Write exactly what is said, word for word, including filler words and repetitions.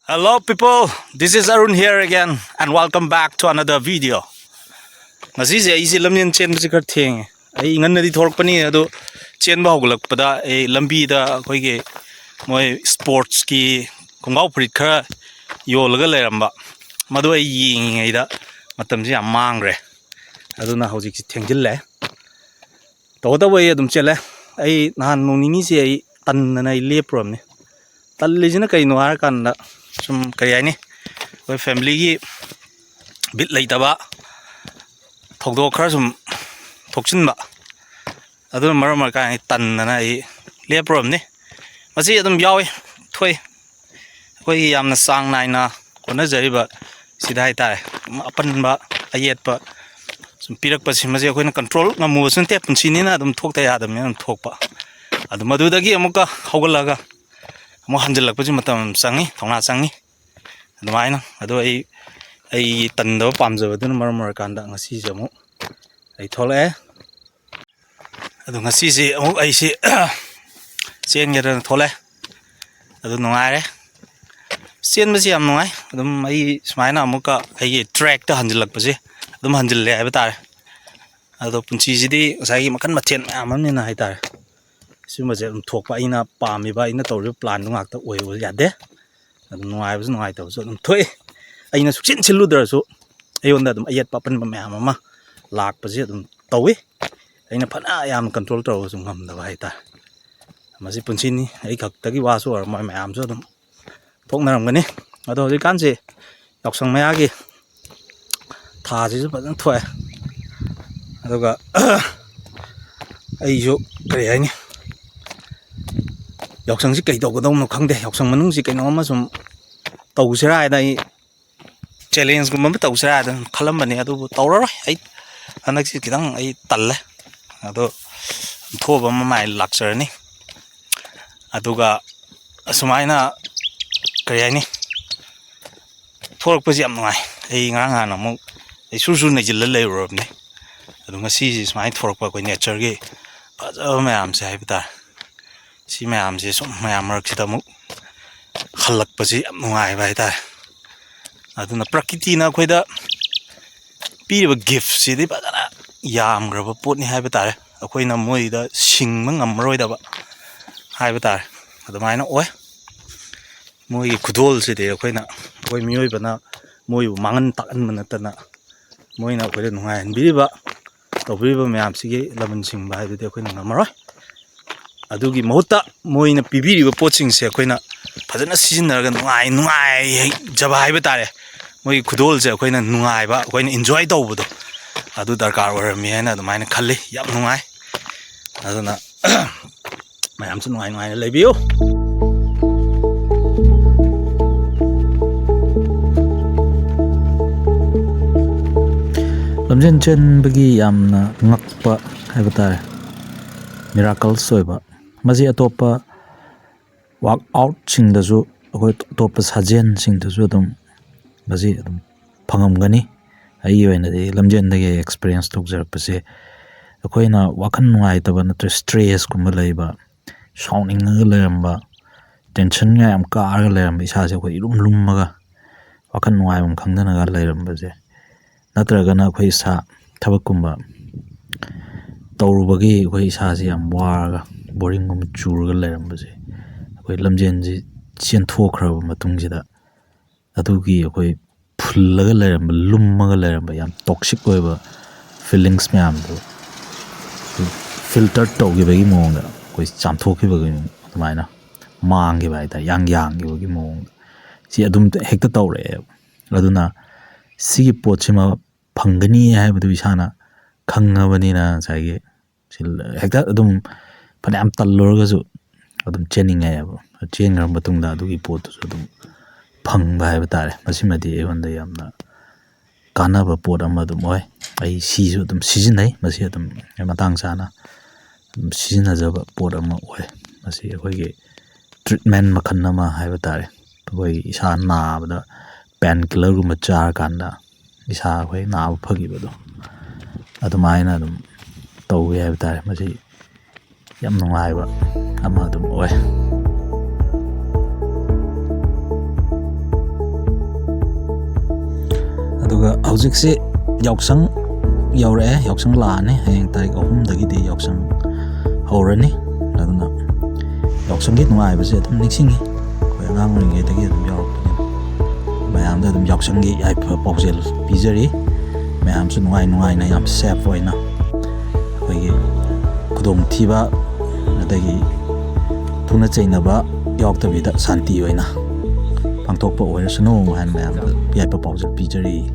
Hello people, this is Arun here again and welcome back to another video. ꯉꯁꯤꯁꯦ ꯑꯩꯁꯦ ꯂꯝꯖꯦꯟ ꯆꯦꯟꯕꯁꯦ ꯈꯔ ꯊꯦꯡꯉꯦ꯫ ꯑꯩ ꯉꯟꯅꯗꯤ ꯊꯣꯛꯂꯛꯄꯅꯤ, ꯑꯗꯣ ꯆꯦꯟꯕ ꯍꯧꯒꯠꯂꯛꯄꯗ ꯑꯩ ꯂꯝꯕꯤꯗ ꯑꯩꯈꯣꯏꯒꯤ ꯃꯣꯏ ꯁ꯭ꯄꯣꯔꯠꯁꯀꯤ ꯈꯣꯡꯒ꯭ꯔꯥꯎ ꯐꯨꯔꯤꯠ ꯈꯔ ꯌꯣꯜꯂꯒ ꯂꯩꯔꯝꯕ, ꯃꯗꯨ ꯑꯩ ꯌꯦꯡꯉꯤꯉꯩꯗ ꯃꯇꯝꯁꯦ ꯌꯥꯝ ꯃꯥꯡꯈ꯭ꯔꯦ꯫ ꯑꯗꯨꯅ ꯍꯧꯖꯤꯛꯁꯤ ꯊꯦꯡꯖꯤꯜꯂꯦ꯫ ꯇꯧꯕꯇꯕꯨ ꯑꯩ ꯑꯗꯨꯝ ꯆꯦꯜꯂꯦ꯫ ꯑꯩ ꯅꯍꯥꯟ ꯅꯣꯡ ꯅꯤꯅꯤꯁꯦ ꯑꯩ ꯇꯟꯗꯅ ꯑꯩ ꯂꯦꯞꯄꯨꯔꯕꯅꯤ꯫ ꯇꯜꯂꯤꯁꯤꯅ ꯀꯩꯅꯣ ꯍꯥꯏꯔꯀꯥꯟꯗ, ꯁꯨꯝ ꯀꯔꯤ ꯍꯥꯏꯅꯤ, ꯑꯩꯈꯣꯏ ꯐꯦꯃꯤꯂꯤꯒꯤ ꯕꯤꯠ ꯂꯩꯇꯕ ꯊꯧꯗꯣꯛ ꯈꯔ ꯁꯨꯝ ꯊꯣꯛꯆꯤꯟꯕ, ꯑꯗꯨꯅ ꯃꯔꯝ ꯑꯣꯏꯔꯀꯥꯟꯗ ꯑꯩ ꯇꯟꯗꯅ ꯑꯩ ꯂꯦꯞꯄꯨꯔꯕꯅꯤ꯫ ꯃꯁꯤ ꯑꯗꯨꯝ ꯌꯥꯎꯏ, ꯊꯣꯛꯏ꯫ ꯑꯩꯈꯣꯏꯒꯤ ꯌꯥꯝꯅ ꯆꯥꯡ ꯅꯥꯏꯅ ꯍꯣꯠꯅꯖꯔꯤꯕ ꯁꯤꯗ ꯍꯥꯏꯇꯥꯔꯦ, ꯑꯄꯟꯕ, ꯑꯌꯦꯠꯄ ꯁꯨꯝ ꯄꯤꯔꯛꯄꯁꯤ, ꯃꯁꯤ ꯑꯩꯈꯣꯏꯅ ꯀꯟꯇ꯭ꯔꯣꯜ ꯉꯝꯃꯨꯕꯁꯨ ꯅꯠꯇꯦ, ꯄꯨꯟꯁꯤꯅꯤꯅ ꯑꯗꯨꯝ ꯊꯣꯛꯇ ꯌꯥꯗꯕꯅꯤꯅ ꯑꯗꯨꯝ ꯊꯣꯛꯄ꯫ ꯑꯗꯨ ꯃꯗꯨꯗꯒꯤ ꯑꯃꯨꯛꯀ ꯍꯧꯒꯠꯂꯒ ꯑꯃꯨꯛ ꯍꯟꯖꯤꯜꯂꯛꯄꯁꯤ ꯃꯇꯝ ꯆꯪꯉꯤ, ꯊꯧꯅꯥ ꯆꯪꯉꯤ꯫ ꯑꯗꯨꯃꯥꯏꯅ ꯑꯗꯣ ꯑꯩ, ꯑꯩ ꯇꯟꯗꯕ ꯄꯥꯝꯖꯕꯗꯨꯅ ꯃꯔꯝ ꯑꯣꯏꯔꯀꯥꯟꯗ ꯉꯁꯤꯁꯦ ꯑꯃꯨꯛ ꯑꯩ ꯊꯣꯛꯂꯛꯑꯦ꯫ ꯑꯗꯣ ꯉꯁꯤꯁꯦ ꯑꯃꯨꯛ ꯑꯩꯁꯦ ꯆꯦꯟꯒꯦꯗꯅ ꯊꯣꯛꯂꯛꯑꯦ꯫ ꯑꯗꯨ ꯅꯨꯡꯉꯥꯏꯔꯦ, ꯆꯦꯟꯕꯁꯤ ꯌꯥꯝ ꯅꯨꯡꯉꯥꯏ꯫ ꯑꯗꯨꯝ ꯑꯩ ꯁꯨꯃꯥꯏꯅ ꯑꯃꯨꯛꯀ ꯑꯩꯒꯤ ꯇ꯭ꯔꯦꯛꯇ ꯍꯟꯖꯤꯜꯂꯛꯄꯁꯦ ꯑꯗꯨꯝ ꯍꯟꯖꯤꯜꯂꯦ ꯍꯥꯏꯕ ꯇꯥꯔꯦ꯫ ꯑꯗꯣ ꯄꯨꯟꯁꯤꯁꯤꯗꯤ ꯉꯁꯥꯏꯒꯤ ꯃꯈꯜ ꯃꯊꯦꯜ ꯃꯌꯥꯝ ꯑꯃꯅꯤꯅ ꯍꯥꯏꯇꯥꯔꯦ, ꯁꯤꯒꯨꯝꯕꯁꯦ ꯑꯗꯨꯝ ꯊꯣꯛꯄ, ꯑꯩꯅ ꯄꯥꯝꯃꯤꯕ, ꯑꯩꯅ ꯇꯧꯔꯤꯕ ꯄ꯭ꯂꯥꯟꯗꯨ ꯉꯥꯛꯇ ꯑꯣꯏꯕ ꯌꯥꯗꯦ꯫ ꯑꯗꯨꯝ ꯅꯨꯡꯉꯥꯏꯕꯁꯨ ꯅꯨꯡꯉꯥꯏꯇꯕꯁꯨ ꯑꯗꯨꯝ ꯊꯣꯛꯏ꯫ ꯑꯩꯅ ꯁꯨꯛꯆꯦꯟ ꯁꯤꯜꯂꯨꯗ꯭ꯔꯁꯨ ꯑꯩꯉꯣꯟꯗ ꯑꯗꯨꯝ ꯑꯌꯦꯠꯄ ꯑꯄꯟꯕ ꯃꯌꯥꯝ ꯑꯃ ꯂꯥꯛꯄꯁꯦ ꯑꯗꯨꯝ ꯇꯧꯏ꯫ ꯑꯩꯅ ꯐꯅ ꯌꯥꯝ ꯀꯟꯇ꯭ꯔꯣꯜ ꯇꯧꯔꯒꯁꯨ ꯉꯝꯗꯕ ꯍꯥꯏꯇꯥꯔꯦ꯫ ꯃꯁꯤ ꯄꯨꯟꯁꯤꯅꯤ, ꯑꯩ ꯈꯛꯇꯒꯤ ꯋꯥꯁꯨ ꯑꯣꯏꯔꯝꯃꯣꯏ, ꯃꯌꯥꯝꯁꯨ ꯑꯗꯨꯝ ꯊꯣꯛꯅꯔꯝꯒꯅꯤ꯫ ꯑꯗꯣ ꯍꯧꯖꯤꯛꯀꯥꯟꯁꯦ ꯌꯥꯎꯁꯪ ꯃꯌꯥꯒꯤ ꯊꯥꯁꯤꯁꯨ ꯐꯖꯅ ꯊꯣꯛꯑꯦ꯫ ꯑꯗꯨꯒ ꯑꯩꯁꯨ ꯀꯔꯤ ꯍꯥꯏꯅꯤ, ꯌꯥꯎꯁꯪꯁꯤ ꯀꯩ ꯇꯧꯒꯗꯧꯅꯣ ꯈꯪꯗꯦ꯫ ꯌꯥꯎꯁꯪ ꯃꯅꯨꯡꯁꯤ ꯀꯩꯅꯣꯝꯃ ꯁꯨꯝ ꯇꯧꯁꯤꯔꯥ ꯍꯥꯏꯅ ꯑꯩ ꯆꯦꯂꯦꯟꯖꯀꯨꯝꯕ ꯑꯃ ꯇꯧꯁꯤꯔꯥ ꯍꯥꯏꯅ ꯈꯜꯂꯝꯕꯅꯤ, ꯑꯗꯨꯕꯨ ꯇꯧꯔꯔꯣꯏ꯫ ꯑꯩ ꯍꯟꯗꯛꯁꯤ ꯈꯤꯇꯪ ꯑꯩ ꯇꯜꯂꯦ꯫ ꯑꯗꯣ ꯊꯣꯛꯑꯕ ꯑꯃ ꯃꯥꯏ ꯂꯥꯛꯆꯔꯅꯤ꯫ ꯑꯗꯨꯒ ꯑꯁꯨꯃꯥꯏꯅ ꯀꯔꯤ ꯍꯥꯏꯅꯤ, ꯊꯣꯛꯂꯛꯄꯁꯤ ꯌꯥꯝ ꯅꯨꯡꯉꯥꯏ꯫ ꯑꯩ ꯉꯔꯥꯡ ꯅꯍꯥꯟ ꯑꯃꯨꯛ ꯑꯩ ꯁꯨꯔ ꯁꯨꯔ ꯅꯩꯁꯤꯜꯂ ꯂꯩꯔꯨꯔꯕꯅꯤ꯫ ꯑꯗꯣ ꯉꯁꯤꯁꯤ ꯁꯨꯃꯥꯏꯅ ꯊꯣꯛꯂꯛꯄ ꯑꯩꯈꯣꯏ ꯅꯦꯆꯔꯒꯤ ꯐꯖꯕ ꯃꯌꯥꯝꯁꯦ ꯍꯥꯏꯕ ꯇꯥꯔꯦ, ꯁꯤ ꯃꯌꯥꯝꯁꯦ ꯁꯨꯝ ꯃꯌꯥꯝ ꯃꯔꯛꯁꯤꯗ ꯑꯃꯨꯛ ꯍꯜꯂꯛꯄꯁꯤ ꯌꯥꯝ ꯅꯨꯡꯉꯥꯏꯕ ꯍꯥꯏꯇꯥꯔꯦ꯫ ꯑꯗꯨꯅ ꯄ꯭ꯔꯀꯤꯇꯤꯅ ꯑꯩꯈꯣꯏꯗ ꯄꯤꯔꯤꯕ ꯒꯤꯐꯁꯤꯗꯤ ꯐꯖꯅ ꯌꯥꯝꯈ꯭ꯔꯕ ꯄꯣꯠꯅꯤ ꯍꯥꯏꯕ ꯇꯥꯔꯦ꯫ ꯑꯩꯈꯣꯏꯅ ꯃꯣꯏꯗ ꯁꯤꯡꯕ ꯉꯝꯃꯔꯣꯏꯗꯕ ꯍꯥꯏꯕ ꯇꯥꯔꯦ, ꯑꯗꯨꯃꯥꯏꯅ ꯑꯣꯏ꯫ ꯃꯣꯏꯒꯤ ꯈꯨꯗꯣꯜꯁꯤꯗꯤ ꯑꯩꯈꯣꯏꯅ, ꯑꯩꯈꯣꯏ ꯃꯤꯑꯣꯏꯕꯅ ꯃꯣꯏꯕꯨ ꯃꯥꯡꯍꯟ ꯇꯥꯛꯍꯟꯕ ꯅꯠꯇꯅ, ꯃꯣꯏꯅ ꯑꯩꯈꯣꯏꯗ ꯅꯨꯡꯉꯥꯏꯍꯟꯕꯤꯔꯤꯕ, ꯇꯧꯕꯤꯔꯤꯕ ꯃꯌꯥꯝꯁꯤꯒꯤ ꯂꯃꯟ ꯁꯤꯡꯕ ꯍꯥꯏꯗꯨꯗꯤ ꯑꯩꯈꯣꯏꯅ ꯉꯝꯃꯔꯣꯏ꯫ ꯑꯗꯨꯒꯤ ꯃꯍꯨꯠꯇ ꯃꯣꯏꯅ ꯄꯤꯕꯤꯔꯤꯕ ꯄꯣꯠꯁꯤꯡꯁꯦ ꯑꯩꯈꯣꯏꯅ ꯐꯖꯅ ꯁꯤꯖꯤꯟꯅꯔꯒ ꯅꯨꯡꯉꯥꯏ, ꯅꯨꯡꯉꯥꯏꯖꯕ ꯍꯥꯏꯕ ꯇꯥꯔꯦ꯫ ꯃꯣꯏꯒꯤ ꯈꯨꯗꯣꯜꯁꯦ ꯑꯩꯈꯣꯏꯅ ꯅꯨꯡꯉꯥꯏꯕ, ꯑꯩꯈꯣꯏꯅ ꯏꯟꯖꯣꯏ ꯇꯧꯕꯗꯣ, ꯑꯗꯨ ꯗꯔꯀꯥꯔ ꯑꯣꯏꯔꯝꯃꯤ ꯍꯥꯏꯅ ꯑꯗꯨꯃꯥꯏꯅ ꯈꯜꯂꯤ꯫ ꯌꯥꯝ ꯅꯨꯡꯉꯥꯏ꯫ ꯑꯗꯨꯅ ꯃꯌꯥꯝꯁꯨ ꯅꯨꯡꯉꯥꯏ ꯅꯨꯡꯉꯥꯏꯅ ꯂꯩꯕꯤꯌꯨ꯫ ꯂꯝꯖꯦꯟ ꯆꯦꯟꯕꯒꯤ ꯌꯥꯝꯅ ꯉꯛꯄ ꯍꯥꯏꯕ ꯇꯥꯔꯦ, ꯃꯤꯔꯥꯀꯜꯁ ꯑꯣꯏꯕ, ꯃꯁꯤ ꯑꯇꯣꯞꯄ ꯋꯥꯔꯛꯑꯥꯎꯠꯁꯤꯡꯗꯁꯨ, ꯑꯩꯈꯣꯏ ꯑꯇꯣꯞꯄ ꯁꯥꯖꯦꯜꯁꯤꯡꯗꯁꯨ ꯑꯗꯨꯝ ꯃꯁꯤ ꯑꯗꯨꯝ ꯐꯪꯉꯝꯒꯅꯤ꯫ ꯑꯩꯒꯤ ꯑꯣꯏꯅꯗꯤ ꯂꯝꯖꯦꯟꯗꯒꯤ ꯑꯦꯛꯁꯄꯤꯔꯤꯌꯦꯟꯁ ꯇꯧꯖꯔꯛꯄꯁꯦ, ꯑꯩꯈꯣꯏꯅ ꯋꯥꯈꯜ ꯅꯨꯡꯉꯥꯏꯇꯕ ꯅꯠꯇ꯭ꯔ ꯁ꯭ꯇ꯭ꯔꯦꯁꯀꯨꯝꯕ ꯂꯩꯕ, ꯁꯥꯎꯅꯤꯡꯉꯒ ꯂꯩꯔꯝꯕ, ꯇꯦꯟꯁꯟꯒ ꯌꯥꯝ ꯀꯥꯔꯒ ꯂꯩꯔꯝꯕ, ꯏꯁꯥꯁꯦ ꯑꯩꯈꯣꯏ ꯏꯔꯨꯝ ꯂꯨꯝꯃꯒ ꯋꯥꯈꯜ ꯅꯨꯡꯉꯥꯏꯐꯝ ꯈꯪꯗꯅꯒ ꯂꯩꯔꯝꯕꯁꯦ, ꯅꯠꯇ꯭ꯔꯒꯅ ꯑꯩꯈꯣꯏ ꯏꯁꯥ ꯊꯕꯛꯀꯨꯝꯕ ꯇꯧꯔꯨꯕꯒꯤ ꯑꯩꯈꯣꯏ ꯏꯁꯥꯁꯦ ꯌꯥꯝ ꯋꯥꯔꯒ ꯕꯣꯔꯤꯡꯒꯨꯝꯕ ꯆꯨꯔꯒ ꯂꯩꯔꯝꯕꯁꯦ, ꯑꯩꯈꯣꯏ ꯂꯝꯖꯦꯟꯁꯤ ꯆꯦꯟꯊꯣꯛꯈ꯭ꯔꯕ ꯃꯇꯨꯡꯁꯤꯗ, ꯑꯗꯨꯒꯤ ꯑꯩꯈꯣꯏ ꯐꯨꯜꯂꯒ ꯂꯩꯔꯝꯕ, ꯂꯨꯝꯃꯒ ꯂꯩꯔꯝꯕ ꯌꯥꯝ ꯇꯣꯛꯁꯤꯛ ꯑꯣꯏꯕ ꯐꯤꯂꯤꯡꯁ ꯃꯌꯥꯝꯗꯣ ꯐꯤꯜꯇꯔ ꯇꯧꯈꯤꯕꯒꯤ ꯃꯑꯣꯡꯗ, ꯑꯩꯈꯣꯏ ꯆꯥꯝꯊꯣꯛꯈꯤꯕꯒꯤ ꯑꯗꯨꯃꯥꯏꯅ ꯃꯥꯡꯈꯤꯕ ꯍꯥꯏꯇꯥꯔꯦ, ꯌꯥꯡ ꯌꯥꯡꯈꯤꯕꯒꯤ ꯃꯑꯣꯡꯗ꯫ ꯁꯤ ꯑꯗꯨꯝ ꯍꯦꯛꯇ ꯇꯧꯔꯛꯑꯦꯕ꯫ ꯑꯗꯨꯅ ꯁꯤꯒꯤ ꯄꯣꯠꯁꯤꯃ ꯐꯪꯒꯅꯤ ꯍꯥꯏꯕꯗꯨ ꯏꯁꯥꯅ ꯈꯪꯉꯕꯅꯤꯅ, ꯉꯁꯥꯏꯒꯤ ꯁꯤ ꯍꯦꯛꯇ ꯑꯗꯨꯝ ꯐꯅꯌꯥꯝ ꯇꯜꯂꯨꯔꯒꯁꯨ ꯑꯗꯨꯝ ꯆꯦꯟꯅꯤꯡꯉꯦꯕ꯫ ꯆꯦꯟꯈ꯭ꯔ ꯃꯇꯨꯡꯗ ꯑꯗꯨꯒꯤ ꯄꯣꯠꯇꯨꯁꯨ ꯑꯗꯨꯝ ꯐꯪꯕ ꯍꯥꯏꯕ ꯇꯥꯔꯦ꯫ ꯃꯁꯤꯃꯗꯤ ꯑꯩꯉꯣꯟꯗ ꯌꯥꯝꯅ ꯀꯥꯟꯅꯕ ꯄꯣꯠ ꯑꯃ ꯑꯗꯨꯝ ꯑꯣꯏ꯫ ꯑꯩ ꯁꯤꯁꯨ ꯑꯗꯨꯝ ꯁꯤꯖꯤꯟꯅꯩ꯫ ꯃꯁꯤ ꯑꯗꯨꯝ ꯃꯇꯥꯡ ꯆꯥꯅ ꯑꯗꯨꯝ ꯁꯤꯖꯤꯟꯅꯖꯕ ꯄꯣꯠ ꯑꯃ ꯑꯣꯏ꯫ ꯃꯁꯤ ꯑꯩꯈꯣꯏꯒꯤ ꯇ꯭ꯔꯤꯠꯃꯦꯟ ꯃꯈꯜ ꯑꯃ ꯍꯥꯏꯕ ꯇꯥꯔꯦ꯫ ꯑꯩꯈꯣꯏ ꯏꯁꯥ ꯅꯥꯕꯗ ꯄꯦꯟ ꯀꯤꯂꯔꯒꯨꯝꯕ ꯆꯥꯔꯀꯥꯟꯗ ꯏꯁꯥ ꯑꯩꯈꯣꯏ ꯅꯥꯕ ꯐꯈꯤꯕꯗꯣ, ꯑꯗꯨꯃꯥꯏꯅ ꯑꯗꯨꯝ ꯇꯧꯋꯤ ꯍꯥꯏꯕ ꯇꯥꯔꯦ꯫ ꯃꯁꯤ ꯌꯥꯝ ꯅꯨꯡꯉꯥꯏꯕ ꯑꯃ ꯑꯗꯨꯝ ꯑꯣꯏ꯫ ꯑꯗꯨꯒ ꯍꯧꯖꯤꯛꯁꯤ ꯌꯥꯎꯁꯪ ꯌꯧꯔꯛꯑꯦ꯫ ꯌꯥꯎꯁꯪ ꯂꯥꯛꯑꯅꯤ꯫ ꯍꯌꯦꯡ ꯇꯥꯔꯤꯛ ꯑꯍꯨꯝꯗꯒꯤꯗꯤ ꯌꯥꯎꯁꯪ ꯍꯧꯔꯅꯤ꯫ ꯑꯗꯨꯅ ꯌꯥꯎꯁꯪꯒꯤ ꯅꯨꯡꯉꯥꯏꯕꯁꯦ ꯑꯗꯨꯝ ꯅꯤꯡꯁꯤꯡꯉꯤ꯫ ꯑꯩꯈꯣꯏ ꯑꯉꯥꯡ ꯑꯣꯏꯔꯤꯉꯩꯗꯒꯤ ꯑꯗꯨꯝ ꯌꯥꯎꯔꯛꯄꯅꯤꯅ꯫ ꯃꯌꯥꯝꯗ ꯑꯗꯨꯝ ꯌꯥꯎꯁꯪꯒꯤ ꯌꯥꯏꯐ ꯄꯥꯎꯖꯦꯜ ꯄꯤꯖꯔꯤ꯫ ꯃꯌꯥꯝꯁꯨ ꯅꯨꯡꯉꯥꯏ ꯅꯨꯡꯉꯥꯏꯅ, ꯌꯥꯝ ꯁꯦꯐ ꯑꯣꯏꯅ, ꯑꯩꯈꯣꯏꯒꯤ ꯈꯨꯗꯣꯡꯊꯤꯕ ꯑꯗꯒꯤ ꯐꯨꯅ ꯆꯩꯅꯕ ꯌꯥꯎꯗꯕꯤꯗ ꯁꯥꯟꯇꯤ ꯑꯣꯏꯅ ꯄꯥꯡꯊꯣꯛꯄ ꯑꯣꯏꯔꯁꯅꯨ ꯍꯥꯏꯅ ꯃꯌꯥꯝꯗ ꯌꯥꯏꯐ ꯄꯥꯎꯖꯦꯜ ꯄꯤꯖꯔꯤ꯫